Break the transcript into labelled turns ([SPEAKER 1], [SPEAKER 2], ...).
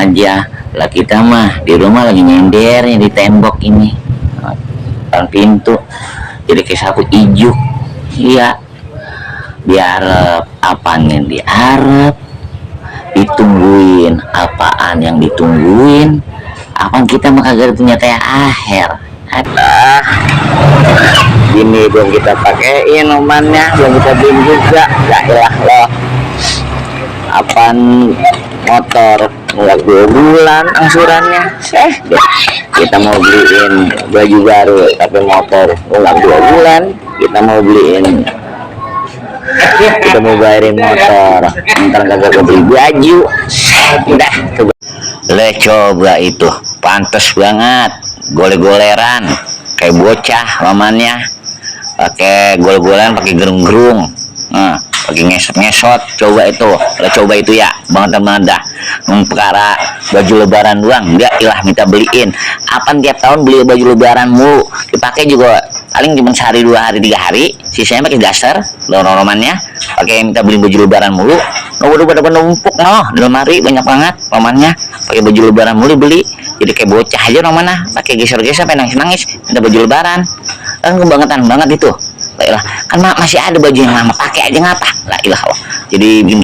[SPEAKER 1] aja lah. Kita mah di rumah lagi nyender nih di tembok ini depan pintu, jadi kayak sapu ijuk. Iya, diarep apaan yang diarep, ditungguin apaan yang ditungguin, apaan kita mah kagak punya teh akhir. Alah, ini belum kita pakein omannya, belum kita beli juga. Ya ilah loh, apaan motor nggak 2 bulan angsurannya. Kita mau beliin baju baru tapi motor nggak 2 bulan. Kita mau bayarin motor, ntar kagak beli baju. Udah le, coba itu pantes banget, gole-goleran kayak bocah mamannya, pakai gole-goleran, pakai gerung-gerung, nah pakai ngesot-ngesot. Coba itu ya banget dah, perkara baju lebaran doang enggak ilah minta beliin. Apaan tiap tahun beli baju lebaran mulu, dipakai juga paling cuma sehari 2 hari 3 hari, sisanya pakai daster romannya. Pakai minta beli baju lebaran mulu, udah pada numpuk di lemari banyak banget pamannya, pakai baju lebaran mulu beli. Jadi kayak bocah aja romannya, pakai geser-geser pengen nangis minta baju lebaran. Kan kebangetan banget itu lah, kan masih ada baju yang lama pakai aja ngapa lah ilah. Jadi